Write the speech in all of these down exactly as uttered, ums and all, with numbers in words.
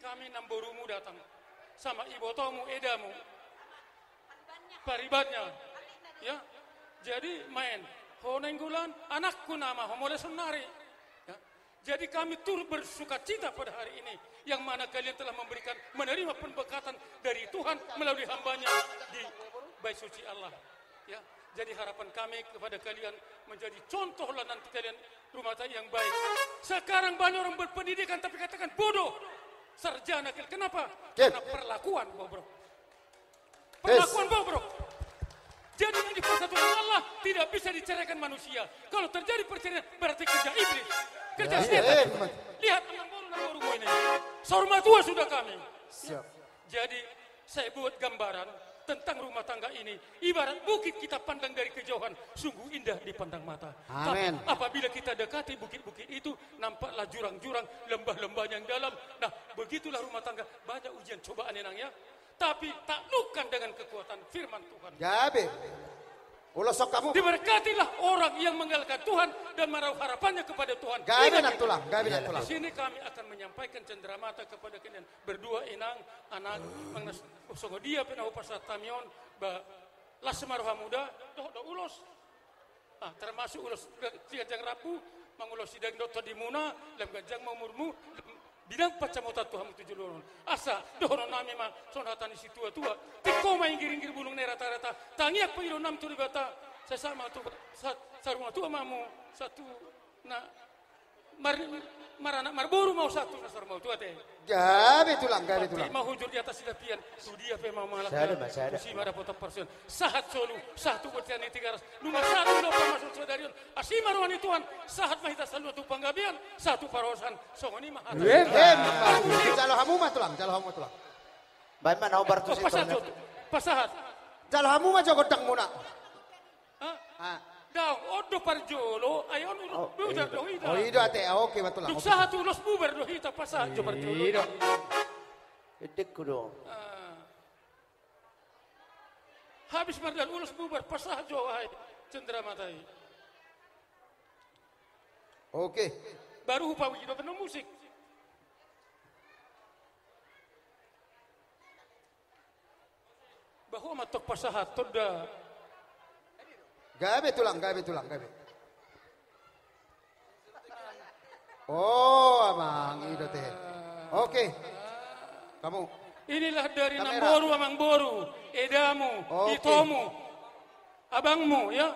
Kami namborumu datang sama ibotomu, edamu, paribannya, ya. Jadi maen, ho Nainggolan, anakku nama ho mole sonari, ya. Jadi kami turut bersukacita pada hari ini, yang mana kalian telah memberikan, menerima pemberkatan dari Tuhan melalui hambanya di Bait Suci Allah. Ya, jadi harapan kami kepada kalian menjadi contoh lah nanti kalian rumah tangga yang baik. Sekarang banyak orang berpendidikan tapi katakan bodoh. Sarjana kalian. Kenapa? Karena perlakuan bobrok. Perlakuan bobrok. Jadi yang dipersatukan Allah tidak bisa diceraikan manusia. Kalau terjadi perceraian berarti kerja iblis, kerja setan. Lihat, namboru, namborumu ini. Saur matua sudah kami. Siap. Jadi, saya buat gambaran tentang rumah tangga ini. Ibarat bukit kita pandang dari kejauhan, sungguh indah dipandang mata. Tapi apabila kita dekati bukit-bukit itu, nampaklah jurang-jurang, lembah-lembah yang dalam. Nah, begitulah rumah tangga, banyak ujian cobaan, Inang, ya. Tapi taklukkan dengan kekuatan firman Tuhan. Gabe. Ulos hamu. Diberkatilah orang yang mengandalkan Tuhan dan menaruh harapannya kepada Tuhan. Gabe, Inang, tulang. Gabe, Inang, tulang. Di sini kami akan menyampaikan cenderamata kepada kalian berdua, Inang, anak, songon dia pe na hupasahat hami on, ba, las ma rohamuna, dohot do ulos. Ah, termasuk ulos siganjang rambu, mangulosi daging dohot tondimuna, lam ganjang ma umurmu, bidang pansamotan tu hamu tu joloan on. Asa dohonon nami ma songon hata ni situatua: Tingko ma inggir-inggir, bulung na i rata-rata, tangiang pangidoan nami tu Debata, sai sahat ma tu, sahat, saur matua ma hamu, sahat tu na mar-, maranak marboru ma ho sahat tu na saur matua, ate. Gabe, tulang, gabe, tulang. Pasti ma hujur di atas di tapian, tu dia pe ma mangalangka, tu si ma dapotan parsihoan. Sahat solu, sahat tu bontean ni Tigaras. Nunga sahat tu lompan masuk sadari on. Asi ma roha ni Tuhan, sahat ma hita saluhutna tu panggabean, sahat tu parhorasan. Songon i ma hata. Em, jalo hamu ma, tulang, jalo hamu ma, tulang. Baen ma na obar tu si, pasahat. Jalo hamu ma jo gondangmuna. Hah? Ah. Daong, on do parjolo, ai on ulos bubar do hita. Oh, i do, ate. Ah, oke, betul lah. Dung sahat ulos bubar do hita, pasahat jo parjolo. I do. Endekku do. Ah. Habis mardalan ulos bubar, pasahat jo au, hai cenderamata i. Oke. Baru hupabuji do pe na musik. Bah, ho ma antong pasahathon da. Gabe, tulang, gabe, tulang, gabe. Oh, amang, i do ate. Oke. Kamu. Inilah dari namboru, amangboru, edamu, itomu, abangmu, ya.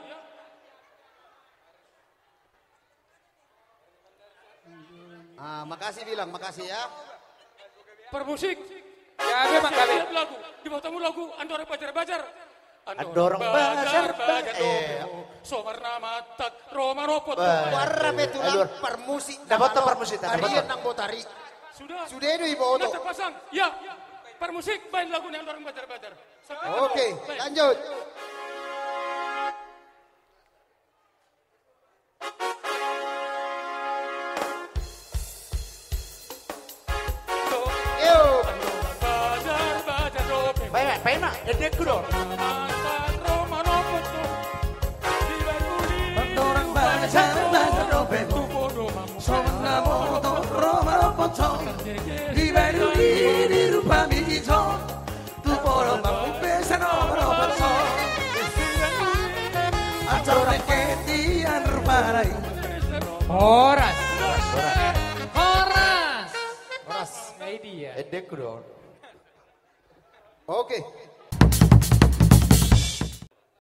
Ah, makasih bilang, makasih ya. Parmusik. Ya, memang kami. Siap lagu. Diboto hamu lagu Andorang Bajar-bajar. Andorang Bajar-bajar, eh. Songon na mantak ro manopot. Bah. Parmusik. Dapat parmusik, dapat. Sudah. Sudah do iboto. Nah, terpasang. Ya. Parmusik, baen lagu ni Andorang Bajar-bajar. Oke, lanjut. Yo. Baen ma, baen ma, endekku do. Andorang bajar, bajar dope. Songon na mantok ro manopot. Dibaen uli di rupami jo. Tu pola mamungka sahat ro manopot. Acara ketian rupa nai. Horas. Horas. Horas. Nah, i dia. Endekku do. Oke.